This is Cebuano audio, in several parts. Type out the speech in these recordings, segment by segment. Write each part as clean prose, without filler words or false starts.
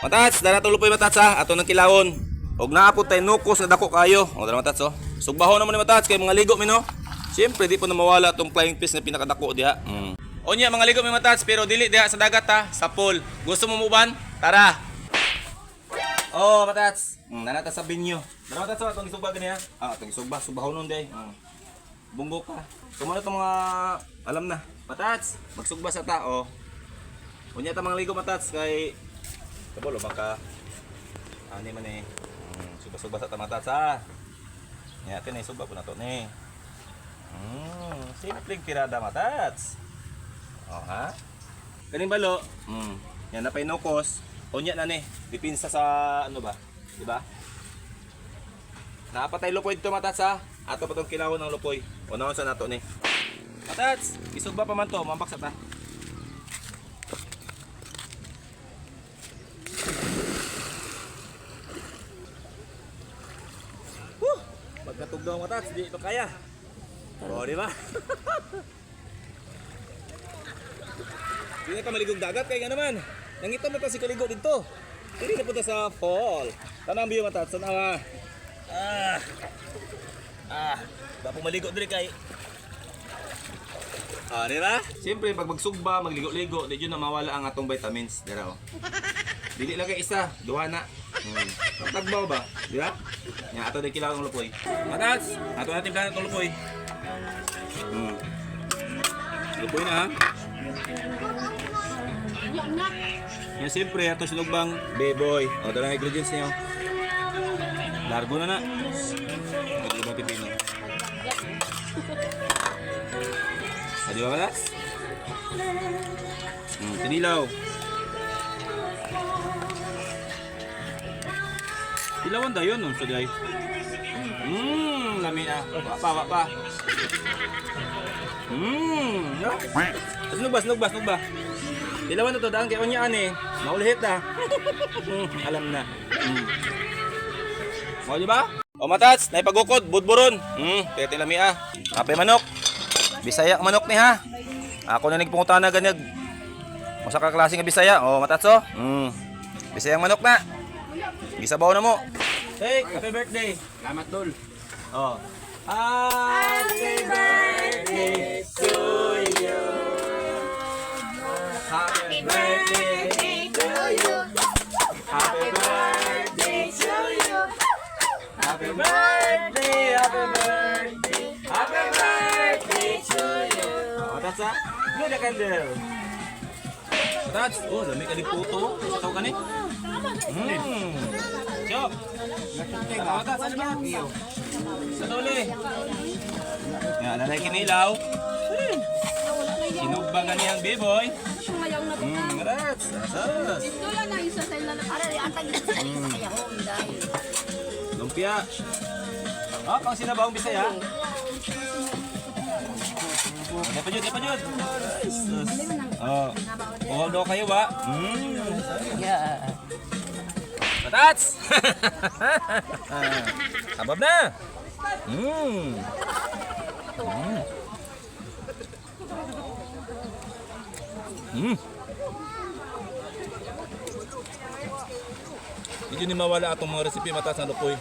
Matats, dara itong lupoy, matats, ha. Ato ng kilawon. Og naapot tayo nukos nga dako kayo. O dara, matats, oh. Sugbaho naman ni matats kay mga ligo mi, no. Siyempre di po na mawala tong flying fish na pinakadako diha. Onya mga ligo mi, matats, pero dili diha sa dagat ha, sa pool. Gusto mo muban? Tara. Oh, matats. Nanata sa binyo. Dara, matats, oh, atong isugba gani ha. Ah, atong isugba, sugbaho nun day. Bunggo ka. Kumano itong mga alam na. Matats, magsugba sa tao. Unya ta mga ligo, matats, kay kabalo baka ani man eh. Sugba-sugba sa ta, matats, ha. Nya kini sugba po na to ni. Simpleng tirada, matats. Oh ha. Kaning balo, yan na pay nukos. Unya na ni, dipinsa sa ano ba? Di ba? Napatay lupoy dito, matats, ha. Ato pa tong kilawon ng lupoy. Unahon sa nato ni. Matats, isugba pa man to, mambak sa ta. Woo! Pagkatugnaw, matats, di ito kaya. O, di ba? Di na ka maligog dagat kay nga naman. Nangito na ta si kaligo dito. Dili na punta sa fall. Tanang biyo, matats, tanawa. Ah. Ah, bapo maligo diri kay. Ah, di ba? Siyempre, pag magsugba, magligo-ligo, di yun na mawala ang atong vitamins. Dira oh. Dili lang kay isa, duha na. Tagbaw ba? Di ba? Nya ato din kilaw ang lupoy. Matats, ato natin plano itong lupoy. Lupoy na ha. Yan siyempre, ato sinugbang beboy. O, dala ang ingredients niyo. Largo na na. Pwede ba pipino? Ah, di ba malas? Tinilaw. Tilawan dayon no, sa day. Lami na. Wa pa, wa pa. No? Sunog ba, sunog ba, sunog ba? Tilawan na to, daan kay onya ani. Maulihit na. Alam na. O, di ba? O matats, naipagukod, budburon. Tete lami ah. Kape manok. Bisaya ang manok ni ha. Ako na nagpungutan na ganyag. Masa ka klase nga Bisaya. O matats oh. Bisaya ang manok na. Gisabaw na mo. Hey, happy birthday. Salamat, Dol. Oh. Happy birthday to you. Happy birthday to you. Happy birthday to you. Happy birthday, happy birthday, happy birthday to you. Oh, that's a blow the candle. That's, oh, dami ka din puto. Sa tao ka ni. Chop. Oh, that's ano ba? Sa tuli. Nga, nanay kinilaw. Sinugba nga niyang b-boy. That's, asas. Lumpia. Ah, pang sinabawang Bisaya. Di pa jud, di pa jud. Sus. Oh. Oh, daw kayo ba? Yeah. Patats! Sabab na. Hindi ni mawala atong mga recipe, matas, na lupoy.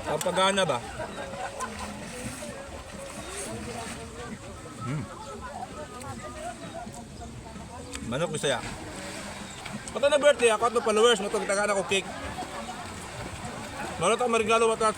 Ang pagana ba? Manok Bisaya. Pata na birthday ako ato followers, matag tagaan ako cake. Meron tayong marigalo, matat.